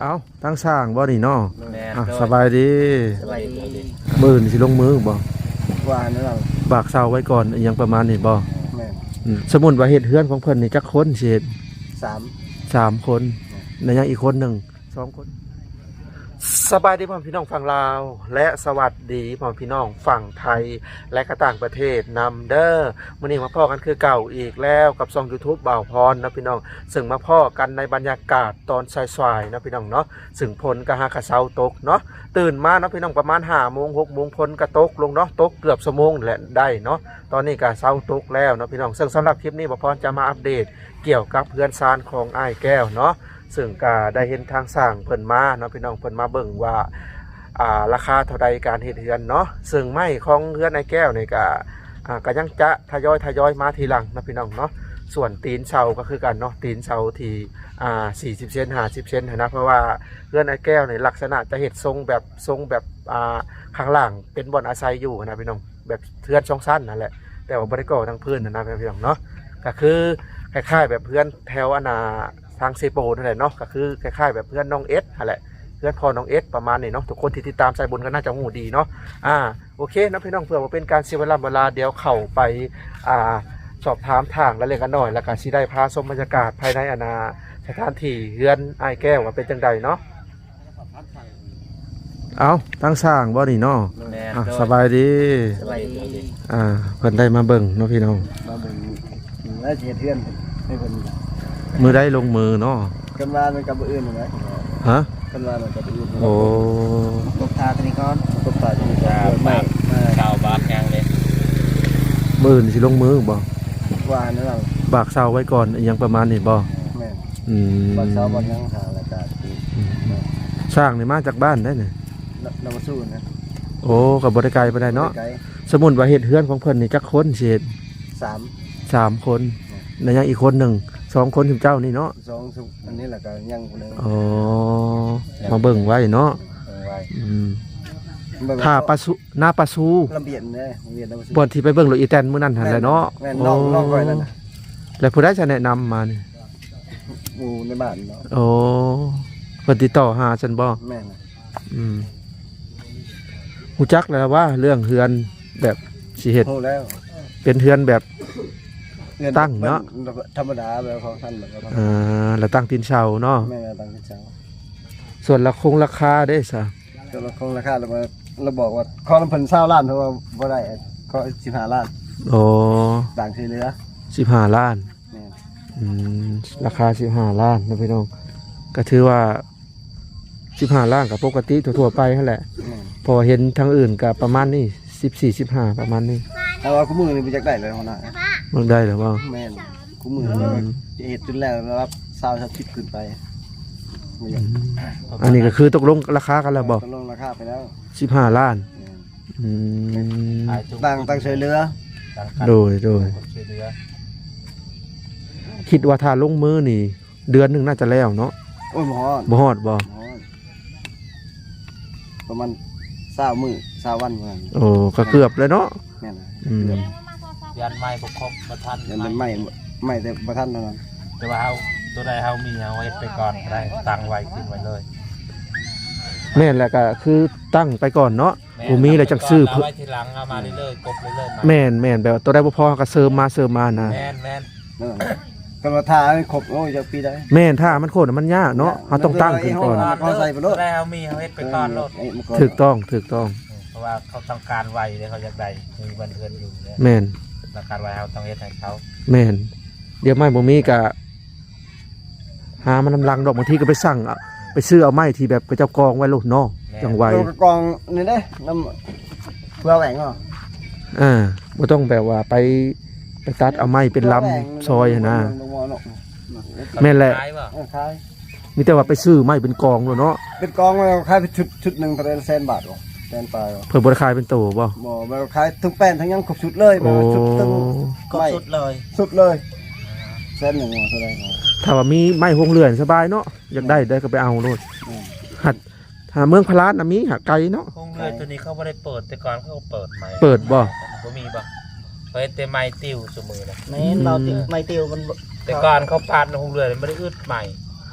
ເອົ້າ ທາງຊ່າງບໍ່ນີ້ເນາະ? ແມ່ນ ອ່ະ ໂດຍ ສະບາຍດີ ສະບາຍດີ. ມື້ອື່ນຊິລົງມືບໍ່? ວ່ານັ້ນແຫຼະ ບາກເສົາໄວ້ກ່ອນ ອີ່ຫຍັງປະມານນີ້ບໍ່? ແມ່ນ ອືມ ສົມມຸດວ່າເຮັດເຮືອນຂອງເພິ່ນນີ້ຈັກຄົນຊິເຮັດ? ສາມ ສາມຄົນ ແມ່ນ ແລະຍັງອີກຄົນໜຶ່ງ ສອງຄົນ. ສະບາຍດີພໍ່ແມ່ພີ່ນ້ອງຝັ່ງລາວ ແລະ ສະຫວັດດີພໍ່ແມ່ພີ່ນ້ອງຝັ່ງໄທ ແລະ ກະຕ່າງປະເທດນຳເດີ. ມື້ນີ້ມາພໍ້ກັນຄືເກົ່າອີກແລ້ວກັບຊ່ອງ YouTube ບ່າວພອນເນາະພີ່ນ້ອງ, ເຊິ່ງມາພໍ້ກັນໃນບັນຍາກາດຕອນສາຍໆເນາະພີ່ນ້ອງເນາະ, ເຊິ່ງຝົນກະຫາກະເຊົາຕົກເນາະ. ຕື່ນມາເນາະພີ່ນ້ອງ ປະມານຫ້າໂມງ ຫົກໂມງ ຝົນກະຕົກລົງເນາະ, ຕົກເກືອບຊົ່ວໂມງແຫຼະໄດ້ເນາະ. ຕອນນີ້ກະເຊົາຕົກແລ້ວເນາະພີ່ນ້ອງ, ເຊິ່ງສຳລັບຄລິບນີ້ບ່າວພອນຈະມາອັບເດດກ່ຽວກັບເຮືອນຊານຂອງອ້າຍແກ້ວເນາະ. ເຊິ່ງກະໄດ້ເຫັນທາງຊ່າງເພິ່ນມາເນາະພີ່ນ້ອງ, ເພິ່ນມາເບິ່ງວ່າ ອ່າ ລາຄາເທົ່າໃດການເຮັດເຮືອນເນາະ. ເຊິ່ງໄມ້ຂອງເຮືອນອ້າຍແກ້ວນີ້ກະ ອ່າ ກະຍັງຈະທະຍອຍ ທະຍອຍມາທີຫຼັງເນາະພີ່ນ້ອງເນາະ. ສ່ວນຕີນເສົາກະຄືກັນເນາະ, ຕີນເສົາທີ່ ອ່າ ສີ່ສິບເຊັນ ຫ້າສິບເຊັນຫັ້ນນະ, ເພາະວ່າເຮືອນອ້າຍແກ້ວນີ້ລັກສະນະຈະເຮັດຊົງແບບ ຊົງແບບ ອ່າ ຂ້າງລ່າງເປັນບ່ອນອາໄສຢູ່ຫັ້ນນະພີ່ນ້ອງ, ແບບເຮືອນສອງຊັ້ນຫັ້ນແຫຼະ ແຕ່ວ່າບໍ່ໄດ້ກໍ່ທາງພື້ນຫັ້ນນະພີ່ນ້ອງເນາະ. ກະຄືຄ້າຍໆແບບເຮືອນແຖວອັນນ່າ ທາງເຊໂປຫັ້ນແຫຼະເນາະ, ກະຄືຄ້າຍໆແບບເຮືອນນ້ອງເອັດຫັ້ນແຫຼະ, ເຮືອນພໍ່ນ້ອງເອັດປະມານນີ້ເນາະ. ທຸກຄົນທີ່ຕິດຕາມສາຍບຸນກະໜ້າຈະຮູ້ດີເນາະ. ອ່າ ໂອເຄເນາະພີ່ນ້ອງ, ເພື່ອບໍ່ເປັນການເສຍເວລາເວລາ ດຽວເຂົ້າໄປ ອ່າ ສອບຖາມທາງລະລຽດລະໜ້ອຍ ແລ້ວກະຊິໄດ້ພາຊົມບັນຍາກາດພາຍໃນອັນນ່າ ສະຖານທີ່ເຮືອນອ້າຍແກ້ວວ່າເປັນຈັ່ງໃດເນາະ. ເອົ້າ ທາງຊ່າງບໍ່ນີ້ເນາະ? ແມ່ນ ອ່ະ ໂດຍ ສະບາຍດີ ສະບາຍດີ. ອ່າ ເພິ່ນໄດ້ມາເບິ່ງເນາະພີ່ນ້ອງ, ມາເບິ່ງແລ້ວຊິເຮັດເຮືອນໃຫ້ເພິ່ນ. ມື້ໃດລົງມືເນາະ? ຄັນວ່າມັນກະມື້ອື່ນນະ. ຮະ? ຄັນວ່າມັນກະມື້ອື່ນ. ໂອ້ ກົບທາຕົວນີ້ກ່ອນ ກົບທາຕົວນີ້ກ່ອນ. ອ່າ ໄມ້ເສົາບາກຫຍັງເດ້? ມື້ອື່ນຊິລົງມືບໍ່? ວ່ານັ້ນແຫຼະ ບາກເສົາໄວ້ກ່ອນ ອີ່ຫຍັງປະມານນີ້ບໍ່? ແມ່ນ ອືມ ບາກເສົາບາກຫຍັງຫາລາຍການ. ອືມ ຊ່າງນີ້ມາຈາກບ້ານໃດນີ້? ນຳ ນຳມາສູ່ນະ. ໂອ້ ກະບໍ່ໄດ້ໄກປານໃດເນາະ. ບໍ່ໄດ້ໄກ. ສົມມຸດວ່າເຮັດເຮືອນຂອງເພິ່ນນີ້ຈັກຄົນຊິເຮັດ? ສາມ ສາມຄົນ. ແມ່ນ ແລະຍັງອີກຄົນໜຶ່ງ ສອງຄົນຊຸມເຈົ້ານີ້ເນາະ? ສອງ ຊຸມອັນນີ້ແຫຼະ ກະຍັງຜູ້ໜຶ່ງ. ອໍ ມາເບິ່ງໄວ້ເນາະ ເບິ່ງໄວ້. ອືມ ຖ້າປາຊູ ນາປາຊູ ລະບຽນເດ້ ລະບຽນ ບ່ອນທີ່ໄປເບິ່ງລົດອີແຕນມື້ນັ້ນຫັ້ນແຫຼະເນາະ. ແມ່ນ ນ້ອງ ໂອ້ ນ້ອງຂ້ອຍນັ້ນນະ. ແລ້ວຜູ້ໃດຊະແນະນຳມານີ້? ໝູ່ໃນບ້ານເນາະ. ໂອ້ ເພິ່ນຕິດຕໍ່ຫາຊັ້ນບໍ່? ແມ່ນ. ອືມ ຮູ້ຈັກແລ້ວວ່າເລື່ອງເຮືອນແບບຊິເຮັດ? ຮູ້ແລ້ວ ເປັນເຮືອນແບບ ເຮືອນຕັ້ງເນາະ ທຳມະດາແບບຂອງທ່ານແບບວ່າ ອ່າ ລະຕັ້ງຕີນເສົາເນາະ. ແມ່ນ ລະຕັ້ງຕີນເສົາ. ສ່ວນລາຄົງລາຄາເດ້ຊະ? ສ່ວນລາຄົງລາຄາ ລະ ລະບອກວ່າຂໍນຳເພິ່ນຊາວລ້ານ ເພິ່ນວ່າບໍ່ໄດ້ ຂໍສິບຫ້າລ້ານ. ໂອ້ ຕ່າງຊ່ວຍເຫຼືອ ສິບຫ້າລ້ານ. ແມ່ນ. ອືມ ລາຄາສິບຫ້າລ້ານເນາະພີ່ນ້ອງ, ກະຖືວ່າ ສິບຫ້າລ້ານກະປົກກະຕິທົ່ວໆໄປຫັ້ນແຫຼະ. ແມ່ນ. ເພາະວ່າເຫັນທາງອື່ນກະປະມານນີ້ ສິບສີ່ ສິບຫ້າ ປະມານນີ້. ແຕ່ວ່າຄູ່ມື້ນີ້ບໍ່ຢາກໄດ້ແລ້ວຫັ້ນນະ. ບໍ່ໄດ້ແລ້ວບໍ່? ແມ່ນ. ຄູ່ມື້ນີ້ ອືມ ຈະເຮັດຈົນແລ້ວລະດັບຊາວ ສາມສິບຂຶ້ນໄປ. ອືມ ອັນນີ້ກະຄືຕົກລົງລາຄາກັນແລ້ວບໍ່? ຕົກລົງລາຄາໄປແລ້ວ ສິບຫ້າລ້ານ. ແມ່ນ. ອືມ ຕ່າງ ຕ່າງຊ່ວຍເຫຼືອ. ໂດຍ ໂດຍ ຊ່ວຍເຫຼືອ. ຄິດວ່າຖ້າລົງມືນີ້ ເດືອນໜຶ່ງໜ້າຈະແລ້ວເນາະ. ໂອ້ຍ ບໍ່ຮອດ ບໍ່ຮອດບໍ່? ບໍ່ຮອດ ປະມານຊາວມື້ ຊາວວັນປະມານ. ໂອ້ ກະເກືອບແລ້ວເນາະ. ແມ່ນ. ອືມ ຢ້ານໄມ້ບໍ່ຄົບ ບໍ່ທັນ. ຢ້ານໄມ້ ໄມ້ແຕ່ບໍ່ທັນເທົ່ານັ້ນ. ແຕ່ວ່າເຮົາ ໂຕໃດເຮົາມີ ເຮົາເຮັດໄປກ່ອນກະໄດ້ ຕັ້ງໄວ້ ຂຶ້ນໄວ້ເລີຍ. ແມ່ນແຫຼະ ກະຄືຕັ້ງໄປກ່ອນເນາະ. ແມ່ນ. ບໍ່ມີແລ້ວຈັ່ງຊື້ ເອົາໄວ້ທີຫຼັງ ເອົາມາເລື້ອຍໆ ກົບເລື້ອຍໆ. ແມ່ນໆ ແບບວ່າໂຕໃດບໍ່ພໍເຮົາກະເສີມມາ ເສີມມານະ. ແມ່ນໆ. ຄັນວ່າຖ້າໃຫ້ຄົບ ໂອ້ຍ ຈັກປີໃດ. ແມ່ນ ຖ້າມັນຄົບມັນຍາກເນາະ. ເຮົາຕ້ອງຕັ້ງຂຶ້ນກ່ອນ ເຮົາໃສ່ໄປໂລດ. ໂຕໃດເຮົາມີ ເຮົາເຮັດໄປກ່ອນໂລດ. ຖືກຕ້ອງ ຖືກຕ້ອງ. ເອີ ເພາະວ່າເຂົາຕ້ອງການໄວເດ້ ເຂົາຢາກໄດ້ ມີບ້ານເຮືອນຢູ່ເດ້. ແມ່ນ. ຕ້ອງການໄວ ເຮົາຕ້ອງເຮັດໃຫ້ເຂົາ. ແມ່ນ. ດຽວໄມ້ບໍ່ມີກະ ຫາມານຳຫຼັງດອກ, ບາງທີກະໄປສັ່ງ ໄປຊື້ເອົາໄມ້ທີ່ແບບເຂົາເຈົ້າກອງໄວ້ໂລດເນາະ. ແມ່ນ. ຈັ່ງໄວ. ໂຕກະກອງນີ້ເດ້ ນຳເພື່ອແຫວງເນາະ. ອ່າ ບໍ່ຕ້ອງແບບວ່າໄປ ໄປຕັດເອົາໄມ້ເປັນລຳ ເພື່ອແຫວງ ຊອຍຫັ້ນນະ. ແມ່ນແຫຼະ. ຂາຍບໍ່? ເອີ ຂາຍ. ມີແຕ່ວ່າໄປຊື້ໄມ້ເປັນກອງໂລດເນາະ. ເປັນກອງແລ້ວຂາຍເປັນຊຸດ ຊຸດໜຶ່ງເທົ່າໃດ ແສນບາດບໍ່? ແສນປາຍບໍ່? ເພິ່ນບໍ່ໄດ້ຂາຍເປັນໂຕບໍ່? ບໍ່ ແບບຂາຍທັງແປ້ນທັງຫຍັງ ຄົບຊຸດເລີຍ. ໂອ້ ແບບວ່າຊຸດ ທັງ ຄົບຊຸດເລີຍ ຊຸດເລີຍ ແສນໜຶ່ງບໍ່? ເທົ່າໃດ? ຖ້າວ່າມີໄມ້ໂຮງເຮືອນສະບາຍເນາະ, ຢາກໄດ້ ອືມ ໄດ້ກະໄປເອົາໂລດ. ອືມ ຫັດ ຖ້າເມືອງພະລານນະມີ ຫາກໄກເນາະ. ໂຮງເຮືອນໂຕນີ້ເຂົາບໍ່ໄດ້ເປີດ ແຕ່ກ່ອນເຂົາເປີດໃໝ່. ເປີດບໍ່? ບໍ່ມີບໍ່? ເຂົາເຮັດແຕ່ໄມ້ຕິວຊຸມື້ນະ. ແມ່ນ ອືມ ເບົາຕິວ ໄມ້ຕິວມັນບໍ່ ແຕ່ກ່ອນເຂົາປາດໂຮງເຮືອນບໍ່ໄດ້ອຶດໄມ້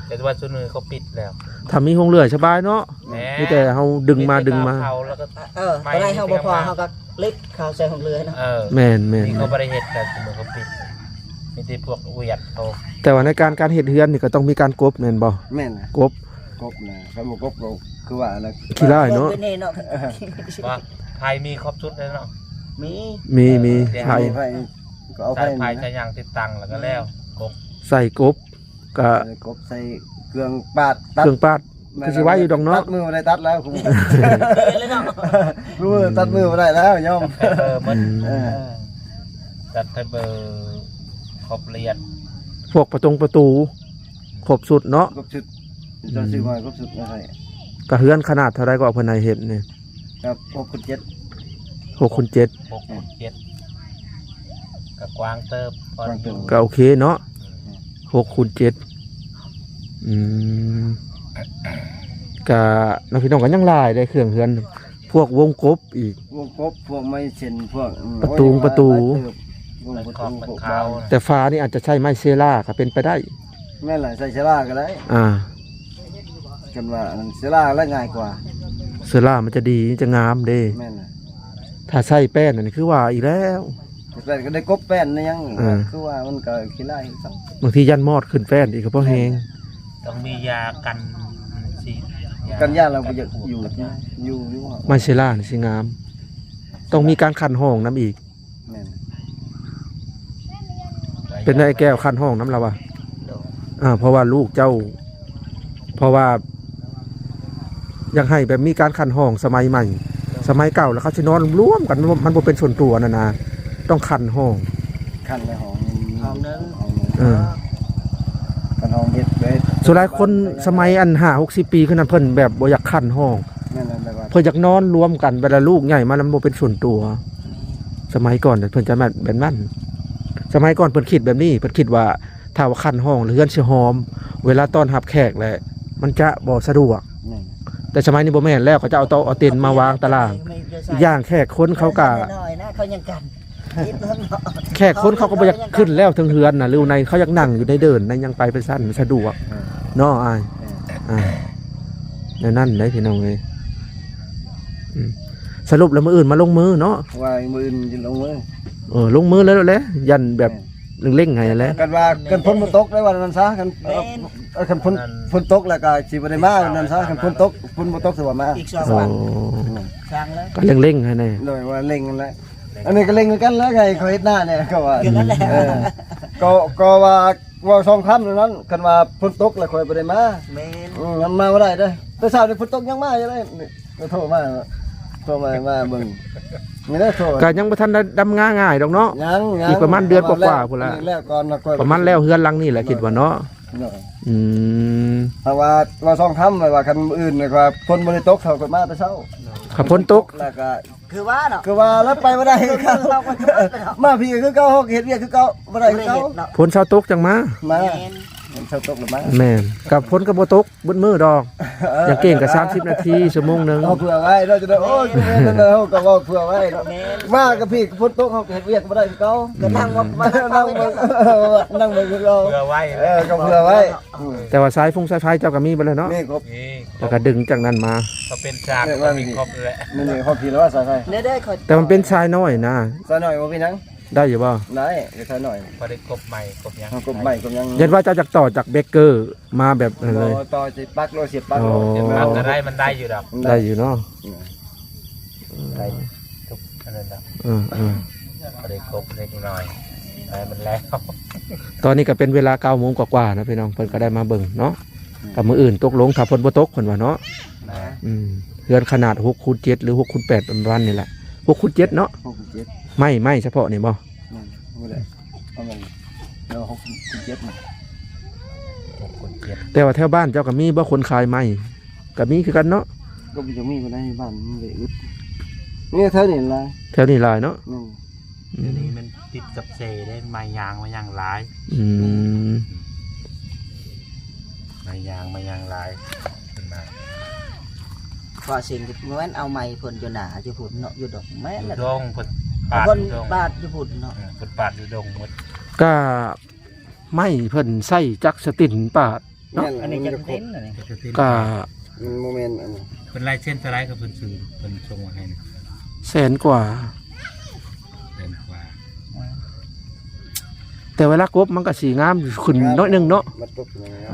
ແຕ່ວ່າຊຸມື້ເຂົາປິດແລ້ວ. ຖ້າມີໂຮງເລື່ອຍສະບາຍເນາະ ແມ່ນ ມີແຕ່ເຮົາດຶງມາດຶງມາ ເອົາແລ້ວກໍ ເອີ ບໍ່ໄດ້ເຮົາບໍ່ພໍເຮົາກໍເລັກເຂົ້າໃສ່ໂຮງເລື່ອຍເນາະ ເອີ ແມ່ນໆ ນີ້ເຂົາບໍ່ໄດ້ເຮັດ ແຕ່ມື້ເຂົາປິດ ມີແຕ່ພວກຫວຽດເຂົາ ແຕ່ວ່າໃນການ ການເຮັດເຮືອນນີ້ກໍຕ້ອງມີການກົບແມ່ນບໍ່? ແມ່ນນະ ກົບ ກົບນະ ຄັນບໍ່ກົບກໍຄືວ່ານະ ຂີ້ລ້າຍເນາະ ບໍ່ ໄພມີຄົບຊຸດເລີຍເນາະ ມີ ມີ ມີ ແຕ່ ໄພ ໄພກໍເອົາໄພ ສາຍໄພ ນະ ສາຍຫຍັງຕິດຕັ້ງ ແລ້ວກໍແລ້ວ ກົບ ໃສ່ກົບ ກະ ໃສ່ກົບ ໃສ່ເຄື່ອງປາດ ຕັດ ເຄື່ອງປາດ ແມ່ນ ຄືຊິໄວຢູ່ດອກເນາະ ຕັດມືບໍ່ໄດ້ ຕັດແລ້ວ ເປັນແລ້ວເນາະ ມືຕັດມືບໍ່ໄດ້ແລ້ວ ຍອມ ເອີ ໝົດ ເອີ ເອີ ຕັດໄຟເບີຄົບລະອຽດ ພວກປະຕົງປະຕູ ຄົບຊຸດເນາະ ຄົບຊຸດ ອືມ ເຈົ້າຊື້ມາໃຫ້ຄົບຊຸດມາໃຫ້ ກະເຮືອນຂະໜາດເທົ່າໃດກໍເພິ່ນໃຫ້ເຮັດນີ້? ກັບຫົກຄູນເຈັດ ຫົກຄູນເຈັດ ຫົກຄູນເຈັດ ກໍກວ້າງເຕີບ ກວ້າງເຕີບ ກໍໂອເຄເນາະ ອືມ ຫົກຄູນເຈັດ ອືມ ກະເນາະ ພີ່ນ້ອງ ກໍຍັງຫຼາຍເດ້ ເຄື່ອງເຮືອນ ພວກວົງກົບອີກ ວົງກົບ ພວກໄມ້ເຊັນ ພວກ ອືມ ປະຕູ ໂອ້ຍ ປະຕູ ຫຼາຍເຕີບ ວົງປະຕູ ພວກບານ ແຕ່ຝານີ້ອາດຈະໃຊ້ໄມ້ເຊລາກໍເປັນໄປໄດ້ ແມ່ນລະ ໃຊ້ເຊລາກໍໄດ້ ອ່າ ກັນວ່າອັນເຊລາລະງ່າຍກວ່າ ເຊລາມັນຈະດີ ຈະງາມເດ້ ແມ່ນລະ ຖ້າໃຊ້ແປ້ນນັ້ນຄືວ່າອີກແລ້ວ ແປ້ນກໍໄດ້ກົບແປ້ນນະ ຍັງ ອ່າ ຄືວ່າມັນກໍຂີ້ລ້າຍ ບາງທີຢ້ານມອດຂຶ້ນແປ້ນອີກກໍບໍ່ແຮງ ຕ້ອງມີຢາກັນສີດ ກັນຢາ ລະບໍ່ຢາກຢູ່ ຢູ່ ຢູ່ ໄມ້ເຊລານີ້ຊິງາມ ຕ້ອງມີການຂັນຫ້ອງນຳອີກ ແມ່ນ ເປັນໄດ້ແກ້ວ ຂັນຫ້ອງນຳລະວ່າ ໂດຍ ອ່າ ເພາະວ່າລູກເຈົ້າ ເພາະວ່າ ຢາກໃຫ້ແບບມີການຂັນຫ້ອງສະໄໝໃໝ່ ໂດຍ ສະໄໝເກົ່າລະເຂົາຊິນອນລວມກັນ ມັນບໍ່ ມັນບໍ່ເປັນສ່ວນຕົວຫັ້ນນະ ຕ້ອງຂັນຫ້ອງ ຂັນໃນຫ້ອງ ຫ້ອງໜຶ່ງ ຫ້ອງໜຶ່ງ ເອີ ຄັນຫ້ອງເຮັດ ສ່ວນຫຼາຍຄົນສະໄໝອັນຫ້າຫົກສິບປີຂຶ້ນນັ້ນ ເພິ່ນແບບບໍ່ຢາກຂັນຫ້ອງ ແມ່ນແລ້ວ ແບບວ່າ ເພິ່ນຢາກນອນລວມກັນ ເວລາລູກໃຫຍ່ມາແລ້ວມັນບໍ່ເປັນສ່ວນຕົວ ສະໄໝກ່ອນເພິ່ນຈະແບບ ແບບນັ້ນ ສະໄໝກ່ອນເພິ່ນຄິດແບບນີ້ ເພິ່ນຄິດວ່າຖ້າວ່າຂັນຫ້ອງແລ້ວເຮືອນຊິຫອມ ເວລາຕ້ອນຮັບແຂກແຫຼະ ມັນຈະບໍ່ສະດວກ ແມ່ນ ແຕ່ສະໄໝນີ້ບໍ່ແມ່ນແລ້ວ ເຂົາເຈົ້າເອົາໂຕະເອົາເຕັນມາວາງຕາລາງ ອີກຢ່າງແຂກຄົນເຂົາກະ ນ້ອຍໆນະ ເຂົາຍັງກັນ ແຂກຄົນເຂົາກໍບໍ່ຢາກຂຶ້ນແລ້ວເທິງເຮືອນນະ ຫຼືໃນ ເຂົາຢາກນັ່ງຢູ່ໃນເດີ່ນໃນຫຍັງໄປ ໄປຊັ້ນມັນສະດວກ ເອີ ເນາະອ້າຍ ເອີ ອ່າ ແນວນັ້ນເດ້ພີ່ນ້ອງເອີຍ ອືມ ສະຫຼຸບແລ້ວມື້ອື່ນມາລົງມືເນາະ ວ່າມື້ອື່ນຊິລົງມື ເອີ ລົງມືແລ້ວແຫຼະ ຢ້ານແບບ ເອີ ເລັ່ງໆໃຫ້ແຫຼະ ຄັນວ່າ ຄັນຝົນບໍ່ຕົກໄດ້ວ່ານັ້ນຊະ ຄັນ ເອີ ຄັນຝົນ ຝົນຕົກແລ້ວກໍຊິບໍ່ໄດ້ມານັ້ນຊະ ຄັນຝົນຕົກ ຝົນບໍ່ຕົກຊິວ່າມາ ອີກສອງວັນ ໂອ້ ອືມ ຊ່າງແລ້ວ ກໍເລັ່ງໆໃຫ້ແດ່ ໂດຍວ່າເລັ່ງຫັ້ນແຫຼະ ອັນນີ້ກໍເລັ່ງຄືກັນແຫຼະ ໃຫ້ເຂົາເຮັດນານີ້ກໍວ່າ ຄືກັນແຫຼະ ເອີ ກໍ ກໍວ່າ ເວົ້າສອງຄຳເທົ່ານັ້ນ ຄັນວ່າຝົນຕົກແລ້ວຂ້ອຍບໍ່ໄດ້ມາ ແມ່ນ ອືມ ມັນມາບໍ່ໄດ້ເດ້ ແຕ່ເຊົ້ານີ້ຝົນຕົກຍັງມາຢູ່ເດ້ ໂທມາ ໂທມາ ມາເບິ່ງ ນີ້ເດ້ໂທ ກໍຍັງບໍ່ທັນໄດ້ດຳນາງ່າຍດອກເນາະ ຍັງ ຍັງ ອີກປະມານເດືອນກວ່າໆພຸ້ນລະ ນີ້ແລ້ວກ່ອນ ປະມານແລ້ວເຮືອນຫຼັງນີ້ແຫຼະ ຄິດວ່າເນາະ ເນາະ ອືມ ຖ້າວ່າ ເວົ້າສອງຄຳ ແບບວ່າຄັນມື້ອື່ນ ແບບວ່າຝົນບໍ່ໄດ້ຕົກ ເຂົາກໍມາແຕ່ເຊົ້າ ຄັນຝົນຕົກ ແລ້ວກໍ ຄືວ່າເນາະ ຄືວ່າແລ້ວໄປບໍ່ໄດ້ຄືເກົ່າ ມາພີ້ຄືເກົ່າ ເຮົາກໍເຮັດວຽກຄືເກົ່າ ບໍ່ໄດ້ຄືເກົ່າ ຝົນເຊົາຕົກຈັ່ງມາ ມາ ແມ່ນ ຝົນເຊົາຕົກແລ້ວມາ ແມ່ນ ກັບຝົນກໍບໍ່ຕົກເບິດມື້ດອກ ເອີ ຢ່າງເກັ່ງກໍສາມສິບນາທີ ຊົ່ວໂມງໜຶ່ງ ເຮົາເຜື່ອໄວ້ເນາະ ຈະໄດ້ ໂອ້ຍ ແມ່ນ ເຮົາກໍເວົ້າເຜື່ອໄວ້ເນາະ ແມ່ນ ມາກັບພີ້ຝົນຕົກ ເຮົາກໍເຮັດວຽກບໍ່ໄດ້ຄືເກົ່າ ກໍນັ່ງເບິ່ງ ນັ່ງເບິ່ງ ນັ່ງເບິ່ງຄືເກົ່າ ເຜື່ອໄວ້ ເອີ ກໍເຜື່ອໄວ້ ແຕ່ວ່າສາຍຟົງສາຍໄຟເຈົ້າກໍມີເບິດແລ້ວເນາະ ມີຄົບ ແລ້ວກໍດຶງຈາກນັ້ນມາ ກໍເປັນສາກ ແມ່ນວ່າ ກໍມີຄົບແຫຼະ ນີ້ ນີ້ ພໍພີ້ແລ້ວວ່າສາຍໄຟ ແຕ່ມັນເປັນສາຍນ້ອຍນະ ສາຍນ້ອຍບໍ່ເປັນຫຍັງ ໄດ້ຢູ່ບໍ່? ໄດ້ ສາຍນ້ອຍ ພໍໄດ້ກົບໄມ້ກົບຫຍັງ ເອົາກົບໄມ້ກົບຫຍັງ ຢ້ານວ່າເຈົ້າຈະຕໍ່ຈາກເບຣກເກີມາແບບນັ້ນເລີຍ ບໍ່ ຕໍ່ຊິປັກໂລດ ຊິປັກໂລດ ເອີ ຊິປັກກໍໄດ້ ມັນໄດ້ຢູ່ດອກ ໄດ້ຢູ່ເນາະ ອືມ ໄດ້ທຸກອັນນັ້ນດອກ ເອີໆ ພໍໄດ້ກົບເລັກນ້ອຍ ໃຫ້ມັນແລ້ວ ຕອນນີ້ກໍເປັນເວລາເກົ້າໂມງກວ່າໆນະພີ່ນ້ອງ ເພິ່ນກໍໄດ້ມາເບິ່ງເນາະ ອືມ ກໍມື້ອື່ນຕົກລົງ ຖ້າຝົນບໍ່ຕົກເພິ່ນວ່າເນາະ ນະ ອືມ ເຮືອນຂະໜາດຫົກຄູນເຈັດ ຫຼືຫົກຄູນແປດ ປະມານນີ້ແຫຼະ ຫົກຄູນເຈັດເນາະ ຫົກຄູນເຈັດ ໄມ້ ໄມ້ສະເພາະນີ້ບໍ່? ແມ່ນ ນີ້ແຫຼະ ປະມານ ເອີ ຫົກຄູນເຈັດນະ ຫົກຄູນເຈັດ ແຕ່ວ່າແຖວບ້ານເຈົ້າກໍມີບໍ່ຄົນຂາຍໄມ້? ກໍມີຄືກັນເນາະ ກໍຍັງມີບໍ່ໄດ້ ບ້ານມັນໄດ້ອຶດ ມີແຖວນີ້ຫຼາຍ ແຖວນີ້ຫຼາຍເນາະ ແມ່ນ ດຽວນີ້ມັນຕິດກັບເຊເດ້ ໄມ້ຍາງ ໄມ້ຍາງຫຼາຍ ອືມ ໄມ້ຍາງ ໄມ້ຍາງຫຼາຍ ເພິ່ນວ່າ ເພາະສິ່ງທີ່ແມ່ນເອົາໄມ້ເພິ່ນຢູ່ໜ້າ ຢູ່ພຸ້ນເນາະ ຢູ່ດອກ ແມ່ນ ຢູ່ດົງ ເພິ່ນປາດ ເພິ່ນຢູ່ດົງ ປາດຢູ່ພຸ້ນເນາະ ເອີ ເພິ່ນປາດຢູ່ດົງໝົດ ກະໄມ້ເພິ່ນໃຊ້ຈັກສະຕິນປາດ ເນາະ ແມ່ນລະ ອັນນີ້ ມັນກໍຄົບ ຈັດເຕັນ ກໍ ມັນບໍ່ແມ່ນອັນນັ້ນ ເພິ່ນລາຍເຊັນເທົ່າໃດ ກໍເພິ່ນຊື້ ເພິ່ນສົ່ງມາໃຫ້ນີ້ ແສນກວ່າ ແສນກວ່າ ແຕ່ເວລາກົບມັນກໍຊິງາມຂຶ້ນໜ້ອຍໜຶ່ງເນາະ ມັນຕົກ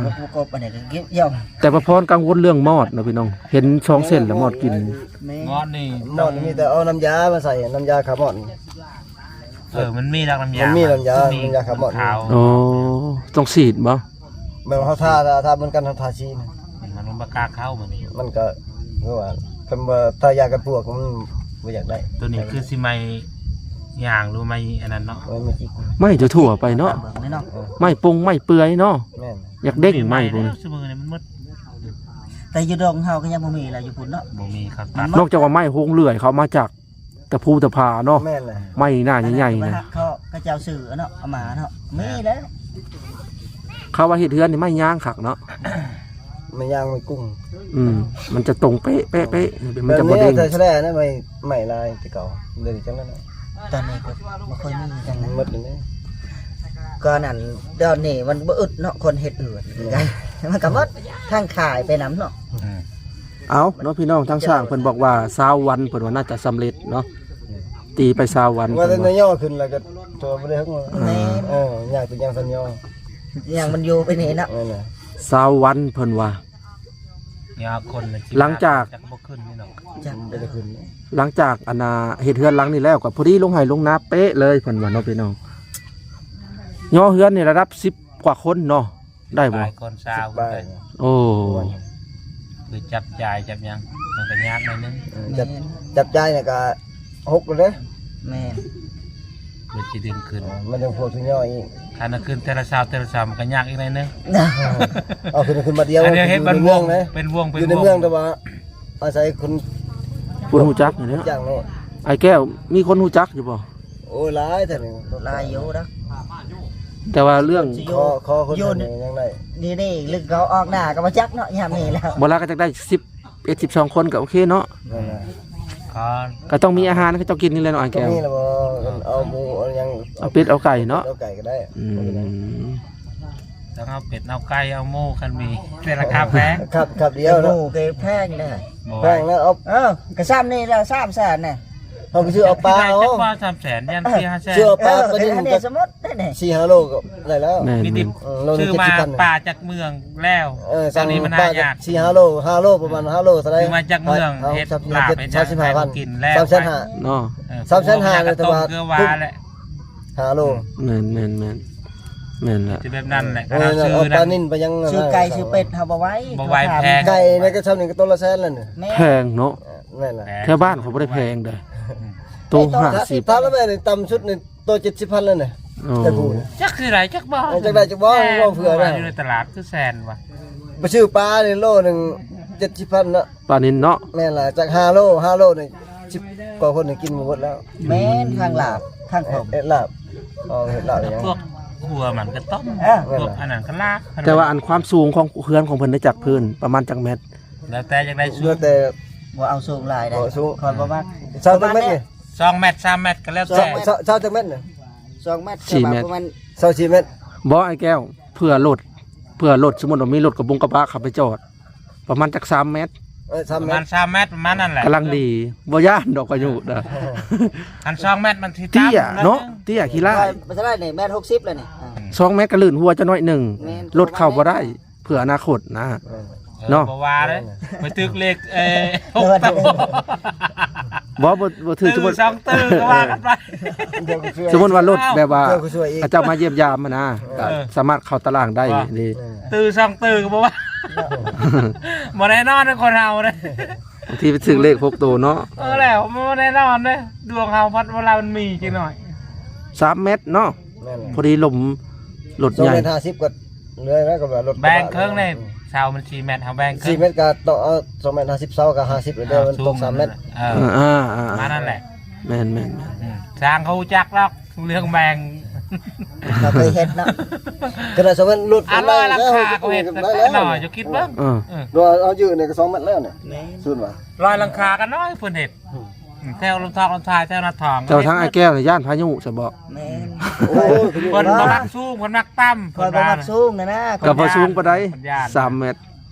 ມັນບໍ່ກົບ ອັນນີ້ກໍເກັບຢອກ ແຕ່ວ່າພອນກັງວົນເລື່ອງມອດເນາະພີ່ນ້ອງ ເຫັນສອງເສັ້ນແລ້ວມອດກິນ ແມ່ນ ມອດນີ້ ມອດນີ້ມີແຕ່ເອົານ້ຳຢາມາໃສ່ ນ້ຳຢາຂ້າມອດ ເອີ ມັນມີດອກນ້ຳຢາ ມັນມີນ້ຳຢາ ນ້ຳຢາຂ້າມອດ ຂາວ ໂອ້ ຕ້ອງສີດບໍ່? ແບບເຮົາທາ ທາ ທາເໝືອນກັນ ເຮົາທາສີນະ ມັນບໍ່ກ້າເຂົ້າ ມັນນີ້ ມັນກໍຄືວ່າ ຄັນວ່າທາຢາກັນປວກ ມັນບໍ່ຢາກໄດ້ ໂຕນີ້ຄືຊິໄໝ້ຍາງ ຫຼືໄໝ້ອັນນັ້ນເນາະ ເອີ ໄໝ້ຈິກ ໄມ້ທົ່ວໆໄປເນາະ ເບິ່ງເລີຍເນາະ ເອີ ໄມ້ປົງໄມ້ເປືອຍເນາະ ແມ່ນ ຢາກເດ້ງໄມ້ພວກນີ້ ແຕ່ຢູ່ດົງເຮົາກໍຍັງບໍ່ມີລະ ຢູ່ພຸ້ນເນາະ ບໍ່ມີຄັບ ນອກຈາກວ່າໄມ້ໂຮງເລື່ອຍເຂົາເອົາມາຈາກ ຕະພູຕະພາເນາະ ແມ່ນແຫຼະ ໄມ້ໜ້າໃຫຍ່ໆນະ ເຂົາ ເຂົາເຈົ້າຊື້ເນາະ ເອົາມາເນາະ ມີແລ້ວ ເຂົາວ່າເຮັດເຮືອນນີ້ໄມ້ຍາງຄັກເນາະ ໄມ້ຍາງໄມ້ກຸ້ງ ອືມ ມັນຈະຕົງເປະໆ ມັນຈະບໍ່ເດ້ງ ແບບນີ້ແທ້ແທ້ນະ ໄມ້ ໄມ້ລາຍແຕ່ເກົ່າ ດຽວນີ້ຈັ່ງນັ້ນນະ ຕອນນີ້ກໍບໍ່ຄ່ອຍມີຈັ່ງນັ້ນ ໝົດແລ້ວນະ ກໍນັ້ນ ດຽວນີ້ມັນບໍ່ອຶດເນາະ ຄົນເຮັດເຮືອນ ແມ່ນ ມັນກໍໝົດ ທັງຂາຍໄປນຳເນາະ ອືມ ເອົາເນາະພີ່ນ້ອງ ທາງຊ່າງເພິ່ນບອກວ່າຊາວວັນ ເພິ່ນວ່າໜ້າຈະສຳເລັດເນາະ ອືມ ຕີໄປຊາວວັນ ວ່າແຕ່ນາຍໍຂຶ້ນແລ້ວກໍໂຕບໍ່ໄດ້ເຮັດ ແມ່ນ ເອີ ຍາກແຕ່ຍັງສັນຍໍ ຍັງມັນຢູ່ໄປນີ້ເນາະ ແມ່ນແຫຼະ ຊາວວັນເພິ່ນວ່າ ຍາກຄົນລະ ຫຼັງຈາກ ຈະບໍ່ຂຶ້ນນີ້ເນາະ ຈະບໍ່ໄດ້ຂຶ້ນ ຫຼັງຈາກອັນນ່າເຮັດເຮືອນຫຼັງນີ້ແລ້ວ ກໍພໍດີລົງໄຮ່ລົງນາເປະເລີຍ ເພິ່ນວ່າເນາະພີ່ນ້ອງ ຍໍເຮືອນນີ້ລະດັບສິບກວ່າຄົນເນາະ ໄດ້ບໍ່? ປາຍກ່ອນຊາວຂຶ້ນໄປ ໂອ້ ຄືຈັບຈ່າຍຈັບຫຍັງ ມັນກໍຍາກໜ້ອຍໜຶ່ງ ເອີ ຈັບ ແມ່ນ ຈັບຈ່າຍນີ້ກໍຫົກແລ້ວເດ້ ແມ່ນ ເພື່ອຊິດຶງຂຶ້ນ ເອີ ມັນຍັງພວກທີ່ຍໍອີກ ຄັນເອົາຂຶ້ນແຕ່ລະຊາວ ແຕ່ລະຊາວ ມັນກໍຍາກອີກໜ້ອຍໜຶ່ງ ເອົາຂຶ້ນ ຂຶ້ນມາດຽວ ອັນນີ້ເຮັດເປັນວົງ ຢູ່ໃນເມືອງເດ້ ເປັນວົງ ເປັນວົງ ຢູ່ໃນເມືອງ ແຕ່ວ່າອາໄສຄົນ ຄົນຮູ້ຈັກນີ້ແຫຼະ ຮູ້ຈັກໂລດ ອ້າຍແກ້ວ ມີຄົນຮູ້ຈັກຢູ່ບໍ່? ໂອ້ ຫຼາຍແທ້ນີ້ ຫຼາຍຢູ່ເນາະ ແຕ່ວ່າເລື່ອງ ຂໍ ຂໍຄົນ ຢູ່ ທາງນີ້ຍັງໄດ້ ນີ້ ນີ້ ລຶກເຂົາອອກໜ້າກໍບໍ່ຈັກເນາະ ຍາມນີ້ແລ້ວ ບໍ່ລະກໍຈັກໄດ້ສິບເອັດ ສິບສອງຄົນກໍໂອເຄເນາະ ນັ້ນແຫຼະ ກໍຕ້ອງມີອາຫານເຂົາເຈົ້າກິນນີ້ແຫຼະເນາະ ອ້າຍແກ້ວ ມີລະບໍ່? ເອົາໝູ ເອົາຫຍັງ ເອົາເປັດ ເອົາໄກ່ເນາະ ເອົາໄກ່ກໍໄດ້ ອືມ ຕ້ອງເອົາເປັດ ເອົາໄກ່ ເອົາໝູ ຄັນມີ ແຕ່ລາຄາແພງ ຄັບ ຄັບດຽວເນາະ ໝູກໍແພງເດ້ ແພງແລ້ວ ເອົາ ເອີ ກໍຊ່ຳນີ້ລະ ສາມແສນນະ ເຮົາໄປຊື້ເອົາປາເອົາ ຈັກວ່າສາມແສນ ຢ້ານສີ່ຫ້າແສນ ຊື້ເອົາປາ ເອີ ປານິນ ອັນນີ້ກໍ ສົມມຸດເດ້ນີ້ ສີ່ຫ້າໂລກໍໄດ້ແລ້ວ ແມ່ນ ມີແຕ່ ເອີ ໂລໜຶ່ງ ຊື້ມາ ເຈັດສິບພັນ ປາຈາກເມືອງແລ້ວ ເອີ ສັ່ງ ຕອນນີ້ມັນຫາຍາກ ປາຈາກສີ່ຫ້າໂລ ຫ້າໂລ ປະມານຫ້າໂລເທົ່າໃດ ມາຈາກເມືອງ ເຮັດລາບເຮັດຫຍັງໃຫ້ເຂົາກິນແລ້ວ ສາມແສນຫ້າ ເນາະ ເອີ ສາມແສນຫ້າ ແຕ່ວ່າ ເກືອວ່າແຫຼະ ຫ້າໂລ ແມ່ນໆໆ ແມ່ນແຫຼະ ຊິແບບນັ້ນແຫຼະ ເອີ ເອົາປານິນໄປຍັງ ຊື້ໄກ່ຊື້ເປັດເຮົາບໍ່ໄຫວ ບໍ່ໄຫວ ແພງ ໄກ່ນີ້ກໍຊ່ຳນີ້ກໍໂຕລະແສນແລ້ວນີ້ ແພງເນາະ ແມ່ນລະ ແຖວບ້ານເຂົາບໍ່ໄດ້ແພງເດ້ ໂຕຫ້າສິບ ຖ້າລະແມ່ນຕ່ຳສຸດນີ້ ໂຕເຈັດສິບພັນແລ້ວນີ້ ໂອ້ ຈັກຜູ້ ຈັກຊິໄດ້ຈັກບໍ່ ເອີ ຈັກໄດ້ຈັກບໍ່ ແມ່ນ ເວົ້າເພື່ອ ວ່າຢູ່ໃນຕະຫຼາດຄືແສນວ່າ ໄປຊື້ປານີ້ໂລໜຶ່ງເຈັດສິບພັນເນາະ ປານິນເນາະ ແມ່ນລະ ຈັກຫ້າໂລ ຫ້າໂລນີ້ ສິບກວ່າຄົນນີ້ກິນບໍ່ໝົດແລ້ວ ແມ່ນ ທັງລາບທັງຕົ້ມ ເຮັດລາບ ເຮັດລາບຫຍັງ ພວກຄົວມັນກໍຕົ້ມ ເອີ ພວກອັນນັ້ນກໍລາບ ແຕ່ວ່າອັນຄວາມສູງຂອງເຮືອນຂອງເພິ່ນໄດ້ຈັກພື້ນ ປະມານຈັກແມັດ? ແລ້ວແຕ່ຢາກໄດ້ສູງ ແລ້ວແຕ່ ບໍ່ເອົາສູງຫຼາຍເດ້ ບໍ່ສູງ ຂ້ອຍບໍ່ມັກ ຊາວຈັກແມັດນີ້? ສອງແມັດ ສາມແມັດ ກໍແລ້ວແຕ່ ຊາວ ຊາວຈັກແມັດນີ້? ສອງແມັດ ສີ່ແມັດ ປະມານ ຊາວສີ່ແມັດ ບໍ່ ອ້າຍແກ້ວ ເພື່ອລົດ ເພື່ອລົດ ສົມມຸດວ່າມີລົດກະບົງກະບະຂັບໄປຈອດ ປະມານຈັກສາມແມັດ ເອີ ສາມແມັດ ປະມານສາມແມັດ ປະມານນັ້ນແຫຼະ ກຳລັງດີ ບໍ່ຢ້ານດອກພາຍຸນະ ອັນສອງແມັດມັນຊິຕ່ຳ ເຕ້ຍເນາະ ເຕ້ຍຂີ້ລ້າຍ ບໍ່ເທົ່າໃດນີ້ ແມັດຫົກສິບແລ້ວນີ້ ສອງແມັດກໍລື່ນຫົວຈະໜ້ອຍໜຶ່ງ ແມ່ນ ລົດເຂົ້າບໍ່ໄດ້ ເພື່ອອະນາຄົດນະ ເອີ ເນາະ ບໍ່ວ່າເດ້ ໄປຖືກເລກ ເອີ ຫົກໂຕ ບໍ່ ບໍ່ ບໍ່ຖືກ ຕື່ມ ສອງຕື້ກໍວ່າກັນໄປ ສົມມຸດວ່າລົດແບບວ່າ ເຈົ້າມາຢ້ຽມຢາມຫັ້ນນະ ເອີ ກໍສາມາດເຂົ້າຕາລາງໄດ້ນີ້ ຕື່ມ ສອງຕື້ກໍບໍ່ວ່າ ບໍ່ແນ່ນອນນະຄົນເຮົາເດ້ ບາງທີໄປຖືກເລກຫົກໂຕເນາະ ເອີ ແລ້ວບໍ່ແນ່ນອນເດ້ ດວງເຮົາພັດເວລາມັນມີຈັກໜ້ອຍ ສາມແມັດເນາະ ແມ່ນ ພໍດີລົມລົດໃຫຍ່ ສອງແມັດຫ້າສິບກໍ ເຫຼືອແລ້ວກໍວ່າລົດ ແບ່ງເຄິ່ງເດ້ ເສົາມັນສີ່ແມັດ ເຮົາແບ່ງເຄິ່ງ ສີ່ແມັດກໍຕ້ອງເອົາສອງແມັດຫ້າສິບ ເສົາກໍຫ້າສິບ ແລ້ວມັນຕົກສາມແມັດ ເອີ ອ່າໆ ປະມານນັ້ນແຫຼະ ແມ່ນໆ ອືມ ຊ່າງເຂົາຮູ້ຈັກດອກເລື່ອງແບ່ງ ເຮົາເຄີຍເຮັດເນາະ ຂະໜາດສອງແມັດລົດ ອັນຮ້ອຍຫຼັງຄາກໍເຮັດ ນ້ອຍ ເຈົ້າຄິດເບິ່ງ ເອີ ເອີ ເຮົາຢືນນີ້ກໍສອງແມັດແລ້ວນີ້ ສູນວ່າ ຮ້ອຍຫຼັງຄາກໍນ້ອຍ ເພິ່ນເຮັດ ອືມ ແຖວລົມທອກລົມທາຍ ແຖວໜ້າທ້ອງ ແຕ່ວ່າທາງອ້າຍແກ້ວນີ້ຢ້ານພາຍຸຊະບໍ? ແມ່ນ. ໂອ້ຍ ເພິ່ນບໍ່ມັກສູງ ເພິ່ນມັກຕ່ຳ ຂ້ອຍບໍ່ມັກສູງນະນະ. ກໍບໍ່ສູງປານໃດ ຢ້ານ ສາມແມັດ.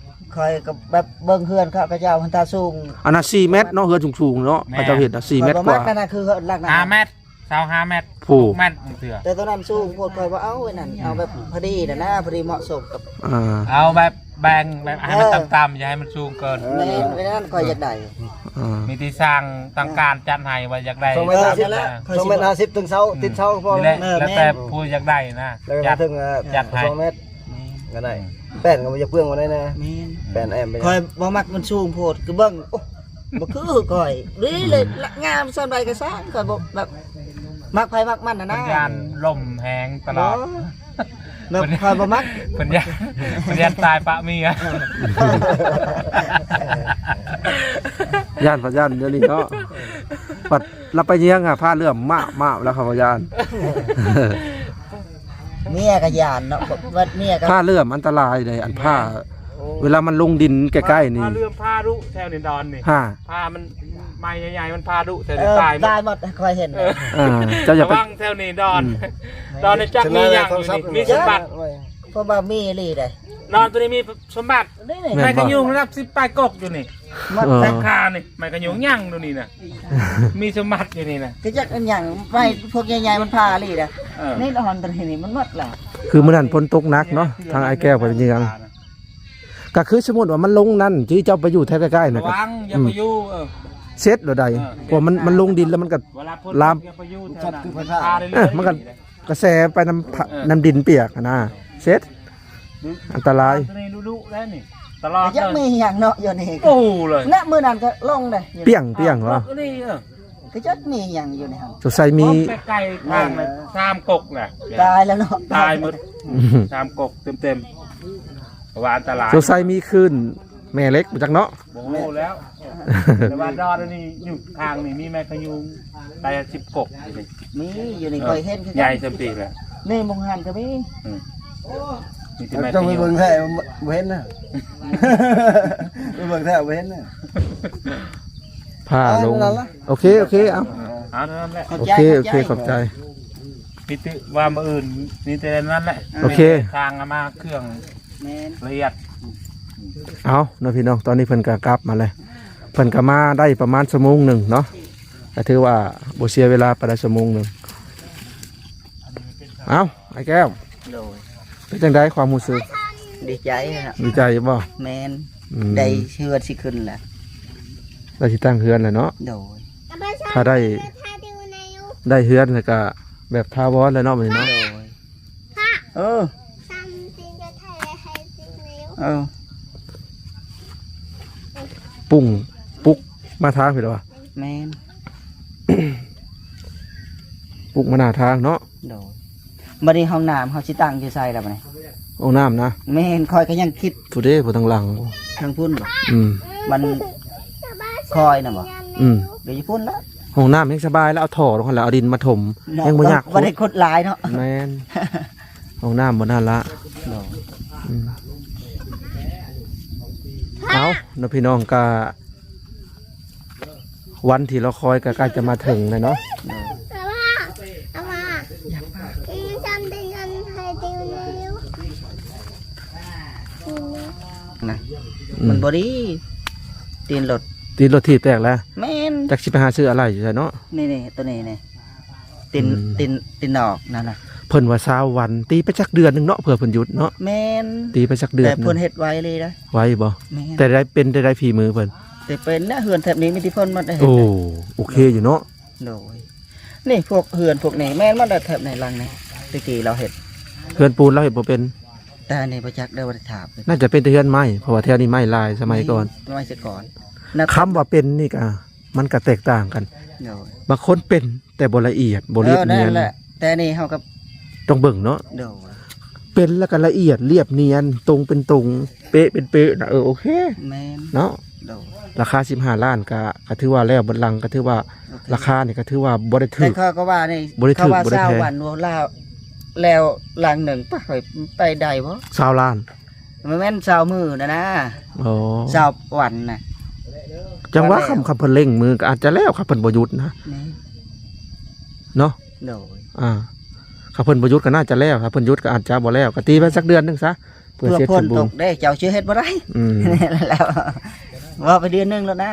ຂ້ອຍກໍແບບເບິ່ງເຮືອນເຂົາ ເຂົາເຈົ້າຫັ້ນຖ້າສູງ ອັນນັ້ນສີ່ແມັດເນາະ ເຮືອນສູງໆເນາະ ແມ່ນ ເຂົາເຈົ້າເຮັດນະ ສີ່ແມັດກວ່າ ຂ້ອຍບໍ່ມັກນະນະ ຄືເຮືອນຫຼັງນັ້ນ ຫ້າແມັດ ຊາວຫ້າແມັດ ໂອ້ ຫົກແມັດ ເທື່ອ ແຕ່ໂຕນັ້ນສູງໂພດ ຂ້ອຍບໍ່ເອົາໄອ້ນັ້ນ ເອົາແບບພໍດີນະນະ ພໍດີເໝາະສົມກັບ ອ່າ ເອົາແບບແບ່ງ ແບບໃຫ້ມັນ ເອີ ຕ່ຳໆ ຢ່າໃຫ້ມັນສູງເກີນ. ແມ່ນ ແມ່ນນັ້ນຂ້ອຍຢາກໄດ້ ອ່າ ມີທີ່ສ້າງຕ້ອງການຈັດໃຫ້ວ່າຢາກໄດ້ ສອງແມັດຫ້າສິບ ສອງແມັດຫ້າສິບເຖິງເສົາ ອືມ ຕິດເສົາພໍ ນີ້ແຫຼະ ເອີ ແລ້ວແຕ່ ແມ່ນ ຜູ້ຢາກໄດ້ນະ ແລ້ວກໍເຖິງ ຈັດໃຫ້ ສອງແມັດ ແມ່ນ ກໍໄດ້ ແປ້ນກໍບໍ່ຢາກເປືອງປານໃດນະ ແມ່ນ ແປ້ນແອ້ມໄປ ຂ້ອຍບໍ່ມັກມັນສູງໂພດ ຄືເບິ່ງ ໂອ້ ບໍ່ຄືຂ້ອຍ ນີ້ເລີຍ ອືມ ງາມສ່ຳໃດກໍຊ່າງ ຂ້ອຍບໍ່ແບບ ມັກໃຜມັກມັນນະນະ ຢ້ານລົມແຮງຕະຫຼອດ ບໍ່ ແບບຂ້ອຍບໍ່ມັກ ເພິ່ນຢ້ານ ເພິ່ນຢ້ານຕາຍປະເມຍ ຢ້ານ ຢ້ານດຽວນີ້ເນາະ ບັດລາວໄປເຍືອງຫາຜ້າເຫຼື້ອມມາບໆ ແລ້ວເຂົາວ່າຢ້ານ ເມຍກໍຢ້ານເນາະ ບັດເມຍກໍ ຜ້າເຫຼື້ອມອັນຕະລາຍເດ້ ອັນຜ້າ ໂອ້ ເວລາມັນລົງດິນໃກ້ໆນີ້ ຜ້າເຫຼື້ອມ ຜ້າດຸແຖວນີ້ດອນນີ້ ຮະ ຜ້າມັນໄມ້ໃຫຍ່ໆ ມັນຜ້າດຸແຖວນີ້ ເອີ ຕາຍໝົດ ຕາຍໝົດ ຂ້ອຍເຫັນ ເອີ ເຈົ້າຢ່າໄປ ລະວັງແຖວນີ້ດອນ ອືມ ດອນນີ້ຈັກມີຫຍັງຢູ່ນີ້ ມີສົມບັດ ເພາະວ່າມີອີ່ຫຼີເດ້ ດອນໂຕນີ້ມີສົມບັດ ນີ້ ແມ່ນບໍ່ ໄມ້ຂະຍຸງລະດັບສິບປາຍກົກຢູ່ນີ້ ເອີ ແຕ່ຄານີ້ ໄມ້ຂະຍຸງຍັງຢູ່ນີ້ນະ ມີສົມບັດຢູ່ນີ້ນະ ກໍຈັກອັນຫຍັງ ໄມ້ພວກໃຫຍ່ໆ ມັນຜ່າອີ່ຫຼີເດ້ ເອີ ນີ້ດອນໂຕນີ້ມັນໝົດລະ ຄືມື້ນັ້ນຝົນຕົກໜັກເນາະ ທາງອ້າຍແກ້ວໄປເຍືອງ ກໍຄືສົມມຸດວ່າມັນລົງນັ້ນ ທີ່ເຈົ້າໄປຢູ່ແຖວໃກ້ໆ ນະ ລະວັງ ກໍ ຢ່າ ອືມ ໄປຢູ່ ເອີ ເສັດໂລດໃດ ເອີ ເພາະມັນ ມັນລົງດິນແລ້ວມັນກໍ ເວລາຝົນ ລາມ ຢ່າໄປຢູ່ແຖວນັ້ນ ມັນພັດຂຶ້ນມາເລື້ອຍໆ ມັນກໍ ກະແສໄປນຳ ເອີ ນຳດິນປຽກຫັ້ນນະ ເສັດ ອັນຕະລາຍ ຕອນນີ້ດຸໆ ແລ້ວນີ້ ຕະຫຼອດ ຍັງມີຫຍັງເນາະຢູ່ນີ້ ໂອ້ເລີຍ ນະ ມື້ນັ້ນກໍລົງເດ້ ປຽງໆ ເອີ ບໍ່ ນີ້ ເອີ ກໍຈັກມີຫຍັງຢູ່ໃນຫັ້ນ ສົງໄສມີ ໄປໄກທາງ ເອີ ສາມກົກນະ ຕາຍແລ້ວເນາະ ຕາຍໝົດ ອືມ ສາມກົກເຕັມໆ ເພາະວ່າອັນຕະລາຍ ສົງໄສມີຄື້ນແມ່ເຫຼັກບໍ່ຈັກເນາະ ບໍ່ຮູ້ແລ້ວ ແຕ່ວ່າດອນນີ້ຢູ່ທາງນີ້ມີໄມ້ຂະຍຸງໄດ້ສິບກົກນີ້ ມີຢູ່ນີ້ ເອີ ຂ້ອຍເຫັນຄືກັນ ໃຫຍ່ສ່ຳປີແລ້ວ ນີ້ໝ່ອງຫັ້ນກໍມີ ອືມ ມີແຕ່ໄມ້ຂະຍຸງ ເຈົ້າໄປເບິ່ງແທ້ບໍ່ເຫັນນະ ໄປເບິ່ງແທ້ບໍ່ເຫັນນະ ພາລົງ ເອົານັ້ນລະ ໂອເຄ ໂອເຄ ເອົາ ເອົາເທົ່ານັ້ນແຫຼະ ໂອເຄ ຂອບໃຈ ໂອເຄ ຂອບໃຈ ມີແຕ່ວ່າມື້ອື່ນ ມີແຕ່ນັ້ນແຫຼະ ໂອເຄ ທາງມາເຄື່ອງ ແມ່ນ ລະອຽດ ເອົາເນາະພີ່ນ້ອງ ຕອນນີ້ເພິ່ນກໍກັບມາແລ້ວ ເພິ່ນກໍມາໄດ້ປະມານຊົ່ວໂມງໜຶ່ງເນາະ ກໍຖືວ່າບໍ່ເສຍເວລາປານໃດ ຊົ່ວໂມງໜຶ່ງ ເອົ້າ ອ້າຍແກ້ວ ໂດຍ ເປັນຈັ່ງໃດຄວາມຮູ້ສຶກ? ດີໃຈນະ ດີໃຈບໍ່? ແມ່ນ ອືມ ໄດ້ເຮືອນຊິຂຶ້ນລະ ໄດ້ຊິຕັ້ງເຮືອນລະເນາະ ໂດຍ ຖ້າໄດ້ ໄດ້ເຮືອນແລ້ວກະແບບຖາວອນແລ້ວເນາະ ບາດນີ້ເນາະ ໂດຍ ເອີ ເອີ ປຸ້ງ ປຸກມາທາງພີ້ລະວະ ແມ່ນ ປຸກມາໜ້າທາງເນາະ ໂດຍ ບາດນີ້ຫ້ອງນ້ຳເຮົາຊິຕັ້ງຢູ່ໃສລະບາດນີ້ ຫ້ອງນ້ຳນະ ແມ່ນ ຂ້ອຍກໍຍັງຄິດ ຜູ້ເດ ຜູ້ທາງຫຼັງ ທາງພຸ້ນບໍ່ ອືມ ມັນ ຄອຍນະບໍ່ ອືມ ດຽວຢູ່ພຸ້ນລະ ຫ້ອງນ້ຳແຮ່ງສະບາຍລະ ເອົາທໍ່ລົງຫັ້ນລະ ເອົາດິນມາຖົມ ເນາະ ແຮ່ງບໍ່ຍາກ ບໍ່ໄດ້ຂຸດຫຼາຍເນາະ ແມ່ນ ຫ້ອງນ້ຳບໍ່ນັ້ນລະ ໂດຍ ອືມ ເອົາເນາະ ພີ່ນ້ອງ ກະ ວັນທີ່ລໍຄອຍກໍໃກ້ຈະມາເຖິງແລ້ວເນາະ ນະ ອືມ ມັນບໍ່ດີ ຕີນລົດ ຕີນລົດຖີບແຕກແລ້ວ ແມ່ນ ຈັກຊິໄປຫາຊື້ອາໄຫຼ່ຢູ່ໃສເນາະ ນີ້ໆ ໂຕນີ້ນີ້ ຕີນ ອືມ ຕີນ ຕີນນອກນັ້ນນະ ເພິ່ນວ່າຊາວວັນ ຕີໄປຈັກເດືອນໜຶ່ງເນາະ ເພື່ອເພິ່ນຢຸດເນາະ ແມ່ນ ຕີໄປຈັກເດືອນ ແຕ່ເພິ່ນເຮັດໄວເລີຍນະ ໄວບໍ່ ແມ່ນ ແຕ່ໄດ້ເປັນ ແຕ່ໄດ້ຝີມືເພິ່ນ ແຕ່ເປັນນະ ເຮືອນແຖບນີ້ມີແຕ່ເພິ່ນໝົດເດ້ ໂອ້ ໂອເຄຢູ່ເນາະ ໂດຍ ນີ້ພວກເຮືອນພວກນີ້ແມ່ນໝົດແຫຼະ ແຖບໃນຫຼັງນີ້ ແຕ່ກີ້ລາວເຮັດ ເຮືອນປູນລາວເຮັດບໍ່ເປັນ ແຕ່ອັນນີ້ບໍ່ຈັກເດີ ບໍ່ໄດ້ຖາມ ໜ້າຈະເປັນແຕ່ເຮືອນໄມ້ ເພາະວ່າແຖວນີ້ໄມ້ຫຼາຍສະໄໝກ່ອນ ໄມ້ສະໄໝແຕ່ກ່ອນ ຄຳວ່າເປັນນີ້ກະ ມັນກະແຕກຕ່າງກັນ ໂດຍ ບາງຄົນເປັນແຕ່ບໍ່ລະອຽດ ບໍ່ລຽບນຽນ ເອີ ນັ້ນແຫຼະ ແຕ່ນີ້ເຮົາກໍຕ້ອງເບິ່ງເນາະ ໂດຍ ເປັນແລ້ວກໍລະອຽດ ລຽບນຽນ ຕົງເປັນຕົງ ເປະເປັນເປະນະ ເອີ ໂອເຄ ແມ່ນ ເນາະ ໂດຍ ລາຄາສິບຫ້າລ້ານກະ ກະຖືວ່າແລ້ວເບິດຫຼັງ ກະຖືວ່າ ໂອເຄ ລາຄານີ້ກະຖືວ່າບໍ່ໄດ້ຖືກ ແຕ່ເຂົາກໍວ່ານີ້ ບໍ່ໄດ້ຖືກ ເຂົາວ່າ ບໍ່ໄດ້ແພງ ຊາວວັນວ່າລາວ ແລ້ວຫຼັງໜຶ່ງ ປະ ຂ້ອຍໄປໄດ້ບໍ່ ຊາວລ້ານ ມັນແມ່ນຊາວມື້ນະນະ ອໍ ຊາວວັນນະ ຈັງຫວະ ວ່າແລ້ວ ຄັນ ຄັນເພິ່ນເລັ່ງມືກໍອາດຈະແລ້ວ ຄັນເພິ່ນບໍ່ຢຸດນະ ແມ່ນ ເນາະ ໂດຍ ອ່າ ຄັນເພິ່ນບໍ່ຢຸດກໍໜ້າຈະແລ້ວ ຖ້າເພິ່ນຢຸດກໍອາດຈະບໍ່ແລ້ວ ກໍຕີໄວ້ຈັກເດືອນໜຶ່ງຊະ ເພື່ອ ເພື່ອ ເຮັດ ຝົນ ສະບຸ ຕົກເດ້ ເຈົ້າຊິເຮັດບໍ່ໄດ້ ອືມ ແລ້ວ ເວົ້າໄປເດືອນໜຶ່ງແລ້ວນະ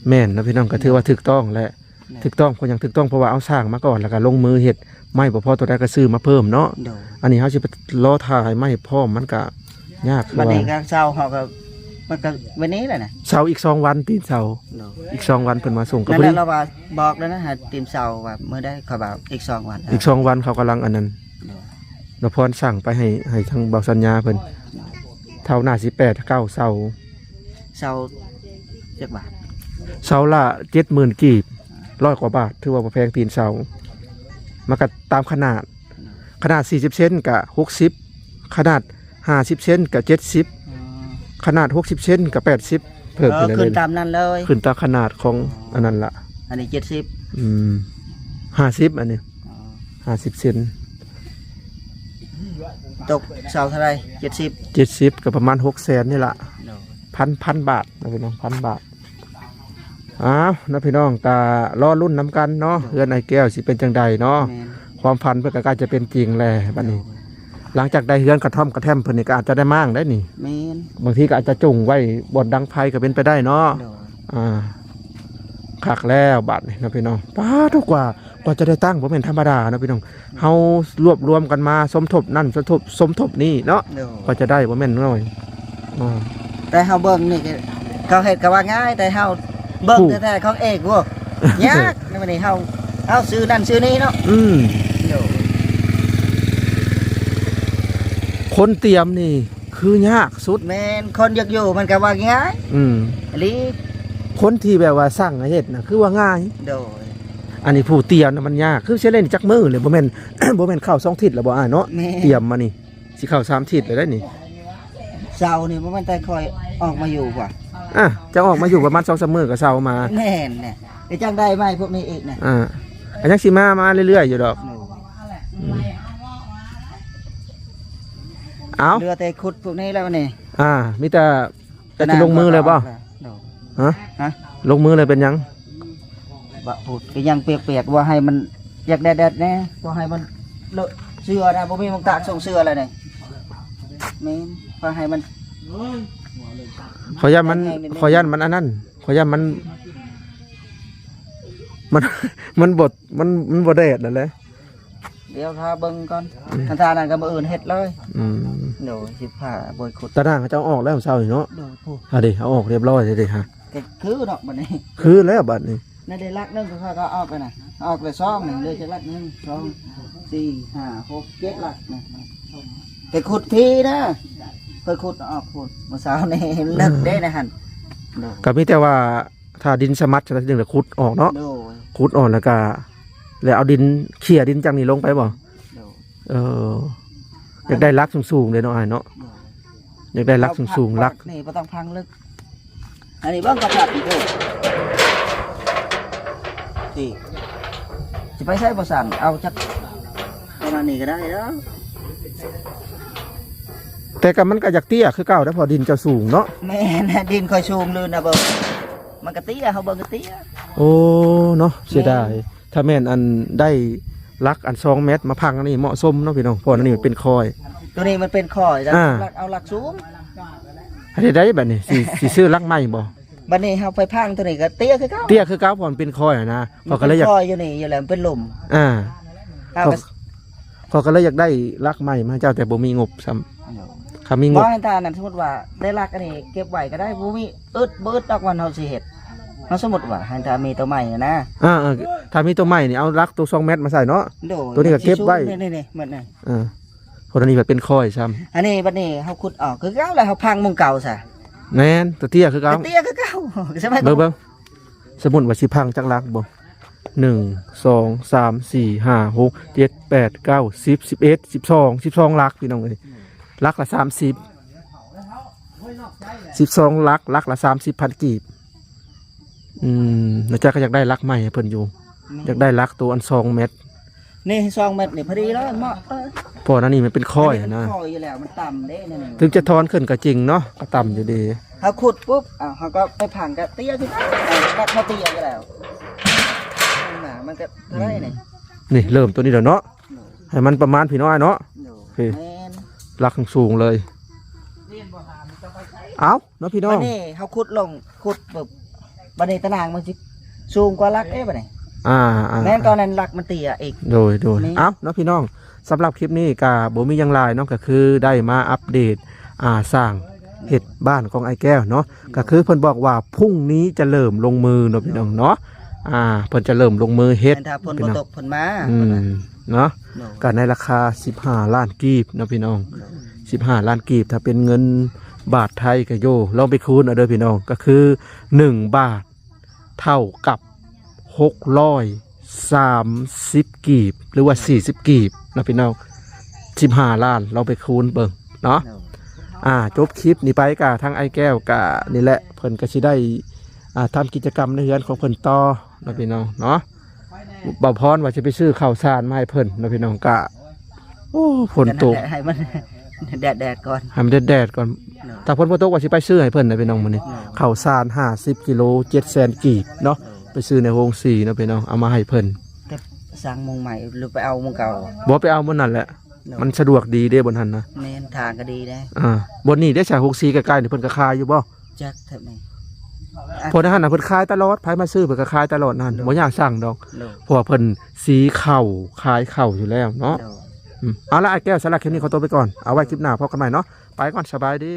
ແມ່ນເນາະພີ່ນ້ອງ ກໍຖືວ່າຖືກຕ້ອງແຫຼະ ແມ່ນ ຖືກຕ້ອງ ເພາະຫຍັງຖືກຕ້ອງ ເພາະວ່າເອົາຊ່າງມາກ່ອນ ແລ້ວກໍລົງມືເຮັດ ໄມ້ບໍ່ພໍຕົວໃດກໍຊື້ມາເພີ່ມເນາະ ໂດຍ ອັນນີ້ເຮົາຊິໄປລໍຖ້າໃຫ້ໄມ້ພ້ອມ ມັນກໍຍາກ ຄື ບັດນີ້ ວ່າ ກໍເຊົາເຮົາກໍ ມັນກໍແບບນີ້ແຫຼະນະ ເຊົາອີກສອງວັນ ຕີນເສົາ ໂດຍ ອີກສອງວັນເພິ່ນມາສົ່ງ ກໍ ນັ້ນ ພໍ ແຫຼະ ດີ ລາວວ່າບອກແລ້ວນະ ໃຫ້ຕີນເສົາວ່າມື້ໃດ ເຂົາວ່າອີກສອງວັນ ອີກສອງວັນເຂົາກຳລັງອັນນັ້ນ ໂດຍ ລາວພອນສັ່ງໄປໃຫ້ ໃຫ້ທາງເບົາສັນຍາເພິ່ນ ໂດຍ ເທົ່າໜ້າສິບແປດ ເກົ້າເສົາ ເສົາຈັກບາດ? ເສົາລະເຈັດໝື່ນກີບ ຮ້ອຍກວ່າບາດ ຖືວ່າບໍ່ແພງຕີນເສົາ ມັນກໍຕາມຂະໜາດ ຂະໜາດສີ່ສິບເຊັນກໍຫົກສິບ ຂະໜາດຫ້າສິບເຊັນກໍເຈັດສິບ ອໍ ຂະໜາດຫົກສິບເຊັນກໍແປດສິບ ເພີ່ມ ອໍ ຂຶ້ນເລື້ອຍໆ ຂຶ້ນຕາມນັ້ນເລີຍ ຂຶ້ນຕາມຂະໜາດຂອງ ອໍ ອັນນັ້ນລະ ອັນນີ້ເຈັດສິບ ອືມ ຫ້າສິບ ອັນນີ້ ອໍ ຫ້າສິບເຊັນ ຕົກເສົາເທົ່າໃດ? ເຈັດສິບ ເຈັດສິບ ກໍປະມານຫົກແສນນີ້ລະ ໂດຍ ພັນ ພັນບາດເນາະພີ່ນ້ອງ ພັນບາດ ອ້າວ ເນາະພີ່ນ້ອງ ກໍລໍລຸ້ນນຳກັນເນາະ ໂດຍ ເຮືອນອ້າຍແກ້ວຊິເປັນຈັ່ງໃດເນາະ ແມ່ນ ຄວາມຝັນເພິ່ນກໍໃກ້ຈະເປັນຈິງແລ້ວບັດນີ້ ໂດຍ ຫຼັງຈາກໄດ້ເຮືອນກະທ່ອມກະແທ່ມເພິ່ນນີ້ ກໍອາດຈະໄດ້ມ້າງໄດ້ນີ້ ແມ່ນ ບາງທີກໍອາດຈະຈົງໄວ້ບ່ອນດັງໄຟກໍເປັນໄປໄດ້ເນາະ ໂດຍ ອ່າ ຄັກແລ້ວບາດນີ້ເນາະພີ່ນ້ອງ ປາດໂທ້ ກວ່າ ກວ່າຈະໄດ້ຕັ້ງບໍ່ແມ່ນທຳມະດາເນາະພີ່ນ້ອງ ເຮົາລວບລວມກັນມາສົມທົບນັ້ນ ສົມທົບ ສົມທົບນີ້ເນາະ ໂດຍ ກວ່າຈະໄດ້ບໍ່ແມ່ນນ້ອຍ ອ່າ ແຕ່ເຮົາເບິ່ງນີ້ກໍ ເຂົາເຮັດກໍວ່າງ່າຍ ແຕ່ເຮົາເບິ່ງ ຜູ້ ແທ້ໆຂອງເອກ ໂອ້ ຍາກ ໃນມື້ນີ້ເຮົາ ເຮົາຊື້ນັ້ນຊື້ນີ້ເນາະ ອືມ ໂດຍ ຄົນຕຽມນີ້ ຄືຍາກສຸດ ແມ່ນ ຄົນຢາກຢູ່ມັນກໍວ່າງ່າຍ ອືມ ອີ່ຫຼີ ຄົນທີ່ແບບວ່າສັ່ງໃຫ້ເຮັດນະ ຄືວ່າງ່າຍ ໂດຍ ອັນນີ້ຜູ້ຕຽມນະມັນຍາກ ຄືຊິເຫຼັ້ນຈັກມື້ເລີຍ ບໍ່ແມ່ນ ບໍ່ແມ່ນເຂົ້າສອງທິດແລ້ວບໍ່ອ້າຍເນາະ ແມ່ນ ຕຽມມານີ້ ຊິເຂົ້າສາມທິດແລ້ວໄດ໋ນີ້ ເຊົານີ້ບໍ່ແມ່ນແຕ່ຂ້ອຍອອກມາຢູ່ວ່າ ອ່າ ເຈົ້າອອກມາຢູ່ປະມານສອງສາມມື້ກໍເຊົາມາ ແມ່ນແຫຼະ ໄປຈັ່ງໄດ້ໄມ້ພວກນີ້ອີກນະ ອ່າ ກໍຍັງຊິມາ ມາເລື້ອຍໆຢູ່ດອກ ໂດຍ ອືມ ເອົາ ເຫຼືອແຕ່ຂຸດພວກນີ້ແລ້ວນີ້ ອ່າ ມີແຕ່ ແຕ່ຊິລົງມືເລີຍບໍ່? ໂດຍ ຮະ? ຮະ? ລົງມືເລີຍເປັນຫຍັງ? ບະ ພຸດ ກໍຍັງປຽກໆ ບໍ່ໃຫ້ມັນ ຢາກແດດໆ ແດ່ ບໍ່ໃຫ້ມັນເລາະເສື້ອນະ ບໍ່ມີໝ່ອງຕາກສົ່ງເສື້ອແລ້ວນີ້ ແມ່ນ ບໍ່ໃຫ້ມັນ ຂ້ອຍຢ້ານມັນ ແຫ້ງໆ ຂ້ອຍຢ້ານມັນອັນນັ້ນ ຂ້ອຍຢ້ານມັນ ມັນ ມັນບໍ່ ມັນ ມັນບໍ່ແດດນັ້ນແຫຼະ. ດຽວຖ້າເບິ່ງກ່ອນ ອືມ ຄັນຖ້ານັ້ນກໍມື້ອື່ນເຮັດເລີຍ ອືມ ໂດຍ ຊິພາບໍ່ຂຸດ ຕາໜ່າງເຂົາເຈົ້າອອກແລ້ວເຊົ້ານີ້ເນາະ ໂດຍ ຜູ້ ອ່າເດ້ ເອົາອອກຮຽບຮ້ອຍເດ້ຮະ ກໍຄືເນາະບັດນີ້ ຄືແລ້ວບັດນີ້ ນັ້ນໄດ້ຫຼັກໜຶ່ງ ຂ້ອຍກໍອອກແລ້ວນະ ອອກແລ້ວສອງ ເຫຼືອຈັກຫຼັກ ໜຶ່ງ ສອງ ສີ່ ຫ້າ ຫົກ ເຈັດ ຫຼັກນະ ແຕ່ຂຸດພີ້ນະ ຂ້ອຍຂຸດອອກພຸ້ນ ມື້ເຊົ້ານີ້ ເລິກເດ້ນະຫັ້ນ ໂດຍ ກໍມີແຕ່ວ່າ ຖ້າດິນສະໝັດຈັ່ງໃດຈຶ່ງໄດ້ຂຸດອອກເນາະ ໂດຍ ຂຸດອອກແລ້ວກະ ແລ້ວເອົາດິນ ເຂ່ຍດິນຈັ່ງນີ້ລົງໄປບໍ່? ໂດຍ ເອີ ຢາກໄດ້ຫຼັກສູງໆເດ້ເນາະອ້າຍເນາະ ໂດຍ ຢາກໄດ້ຫຼັກສູງໆ ຫຼັກ ນີ້ບໍ່ຕ້ອງພັງເລິກ ອັນນີ້ເບິ່ງກໍພັບອີກເດີ ນີ້ ຊິໄປໃສບໍ່ຊັ້ນ ເອົາຈັກປະມານນີ້ກໍໄດ້ເດີ ແຕ່ກໍມັນກໍຢາກເຕ້ຍຄືເກົ່າເດ້ ເພາະດິນເຈົ້າສູງເນາະ ແມ່ນ ດິນຂ້ອຍສູງລື່ນນະເບິ່ງ ມັນກະເຕ້ຍ ເຮົາເບິ່ງກະເຕ້ຍ ໂອ້ ເນາະ ເສຍດາຍ ແມ່ນ ຖ້າແມ່ນອັນໄດ້ຫຼັກອັນສອງແມັດມາພັງອັນນີ້ເໝາະສົມເນາະພີ່ນ້ອງ ເພາະອັນນີ້ມັນເປັນຄອຍ ຕົວນີ້ມັນເປັນຄອຍ ອ່າ ເອົາຫຼັກສູງ ເຮັດໃດບັດນີ້ ຊິ ຊິຊື້ຫຼັກໃໝ່ບໍ່? ບັດນີ້ເຮົາໄປພັງຕົວນີ້ກໍເຕ້ຍຄືເກົ່າ ເຕ້ຍຄືເກົ່າ ເພາະມັນເປັນຄອຍຫັ້ນນະ ມັນເປັນຄອຍຢູ່ນີ້ຢູ່ແລ້ວ ມັນເປັນລຸ່ມ ອ່າ ຂ້ອຍກໍເລີຍຢາກໄດ້ຫຼັກໃໝ່ມາໃຫ້ເຈົ້າ ແຕ່ບໍ່ມີງົບຊ້ຳ ຄັນມີງົບ ບໍ່ ຖ້ານັ້ນ ສົມມຸດວ່າໄດ້ຫຼັກອັນນີ້ເກັບໄວ້ກໍໄດ້ ບໍ່ມີ ອຶດບໍ່ອຶດດອກ ວ່າເຮົາຊິເຮັດ ເຮົາສົມມຸດວ່າ ຖ້າມີຕົວໃໝ່ນະ ອ່າ ເອີ ຖ້າມີຕົວໃໝ່ນີ້ ເອົາຫຼັກຕົວສອງແມັດມາໃສ່ເນາະ ໂດຍ ຕົວນີ້ກໍເກັບໄວ້ ນີ້ໆໆ ໝົດນີ້ ເອີ ເພາະອັນນີ້ມັນເປັນຄອຍຊ້ຳ ອັນນີ້ບັດນີ້ເຮົາຂຸດອອກຄືເກົ່າ ແລ້ວເຮົາພັງໝ່ອງເກົ່າຊະ ແມ່ນ ຕົວເຕ້ຍຄືເກົ່າ ເຕັ້ຍຄືເກົ່າ ສະບາຍ ເບິ່ງໆ ສົມມຸດວ່າຊິພັງຈັກຫຼັກບໍ່? ໜຶ່ງ ສອງ ສາມ ສີ່ ຫ້າ ຫົກ ເຈັດ ແປດ ເກົ້າ ສິບ ສິບເອັດ ສິບສອງ ສິບສອງຫຼັກ ພີ່ນ້ອງເອີຍ ຫຼັກລະສາມສິບ ສິບສອງຫຼັກ ຫຼັກລະສາມສິບພັນກີບ ອືມ ນາຈາກກໍຢາກໄດ້ຫຼັກໃໝ່ໃຫ້ເພິ່ນຢູ່ ແມ່ນ ຢາກໄດ້ຫຼັກໂຕອັນສອງແມັດ ນີ້ສອງແມັດນີ້ພໍດີເລີຍ ເໝາະເລີຍ ເພາະອັນນີ້ມັນເປັນຄອຍ ອັນນີ້ມັນນະ ຄອຍຢູ່ແລ້ວ ມັນຕ່ຳເດ້ ນີ້ ເຖິງຈະທອນຂຶ້ນກໍຈິງເນາະ ກໍຕ່ຳຢູ່ເດ້ ເຮົາຂຸດປຸບ ເຮົາກໍໄປຝັງກໍເຕ້ຍຂຶ້ນ ເອົາຫຼັກມາເຕ້ຍກໍແລ້ວ ມັນກໍເທົ່າໃດນີ້ ນີ້ເລີ່ມຕົວນີ້ແລ້ວເນາະ ໂດຍ ໃຫ້ມັນປະມານພີ້ນ້ອຍເນາະ ໂດຍ ພີ້ ແມ່ນ ຫຼັກສູງເລີຍ ເອົ້າ ເນາະພີ່ນ້ອງ ບາດນີ້ເຮົາຂຸດລົງ ຂຸດປຶບ ບາດນີ້ຕາໜ່າງມັນຊິສູງກວ່າຫຼັກເດ້ບາດນີ້ ອ່າໆ ແມ່ນຕອນນັ້ນຫຼັກມັນເຕ້ຍອີກ ໂດຍໆ ນີ້ ເອົ້າ ເນາະພີ່ນ້ອງ ສຳລັບຄລິບນີ້ກະບໍ່ມີຫຍັງຫຼາຍເນາະ ກະຄືໄດ້ມາອັບເດດ ອ່າ ສ້າງເຮັດບ້ານຂອງອ້າຍແກ້ວເນາະ ກະຄືເພິ່ນບອກວ່າ ພຸ່ງນີ້ຈະເລີ່ມລົງມືເນາະພີ່ນ້ອງເນາະ ອ່າ ເພິ່ນຈະເລີ່ມລົງມືເຮັດ ແມ່ນຖ້າຝົນບໍ່ຕົກເພິ່ນມາ ອືມ ເນາະ ໂດຍ ກະໃນລາຄາສິບຫ້າລ້ານກີບເນາະພີ່ນ້ອງ ໂດຍ ສິບຫ້າລ້ານກີບ ຖ້າເປັນເງິນບາດໄທກະໂຍ ລອງໄປຄູນເອົາເດີພີ່ນ້ອງ ກະຄືໜຶ່ງບາດ ເທົ່າກັບຫົກຮ້ອຍສາມສິບກີບ ຫຼືວ່າສີ່ສິບກີບເນາະພີ່ນ້ອງ ສິບຫ້າລ້ານ ລອງໄປຄູນເບິ່ງເນາະ ໂດຍ ອ່າ ຈົບຄລິບນີ້ໄປກະທາງອ້າຍແກ້ວກະນີ້ແຫຼະ ເພິ່ນກະຊິໄດ້ ອ່າ ທຳກິດຈະກຳໃນເຮືອນຂອງເພິ່ນຕໍ່ເນາະພີ່ນ້ອງເນາະ ບ່າວພອນວ່າຊິໄປຊື້ເຂົ້າສານມາໃຫ້ເພິ່ນເນາະພີ່ນ້ອງ ກະ ໂອ້ ຝົນຕົກ ໃຫ້ມັນແດດໆກ່ອນ ໃຫ້ມັນແດດໆກ່ອນ ໂດຍ ຖ້າຝົນບໍ່ຕົກວ່າຊິໄປຊື້ໃຫ້ເພິ່ນນະພີ່ນ້ອງມື້ນີ້ ໂດຍ ເຂົ້າສານຫ້າສິບກິໂລ ເຈັດແສນກີບເນາະ ໂດຍ ໄປຊື້ໃນໂຮງສີເນາະພີ່ນ້ອງ ເອົາມາໃຫ້ເພິ່ນ ແຕ່ສ້າງໝ່ອງໃໝ່ ຫຼືໄປເອົາໝ່ອງເກົ່າ ບໍ່ ໄປເອົາບ່ອນນັ້ນແຫຼະ ໂດຍ ມັນສະດວກດີເດ້ບ່ອນຫັ້ນນະ ແມ່ນ ທາງກໍດີເດ້ ອ່າ ບ່ອນນີ້ເດ້ ສາຍຫົກສີ່ໃກ້ໆນີ້ເພິ່ນກໍຂາຍຢູ່ບໍ່? ຈັກແທ້ແມ່ນ ອ່ະ ເພາະໃນຫັ້ນນະເພິ່ນຂາຍຕະຫຼອດ ໃຜມາຊື້ເພິ່ນກໍຂາຍຕະຫຼອດນັ້ນ ໂດຍ ບໍ່ຍາກສັ່ງດອກ ໂດຍ ເພາະວ່າເພິ່ນສີເຂົ້າ ຂາຍເຂົ້າຢູ່ແລ້ວເນາະ ໂດຍ ອືມ ເອົາລະ ອ້າຍແກ້ວ ສຳລັບຄລິບນີ້ຂໍຕົວໄປກ່ອນ ເອົາໄວ້ຄລິບໜ້າພົບກັນໃໝ່ເນາະ ໄປກ່ອນ ສະບາຍດີ.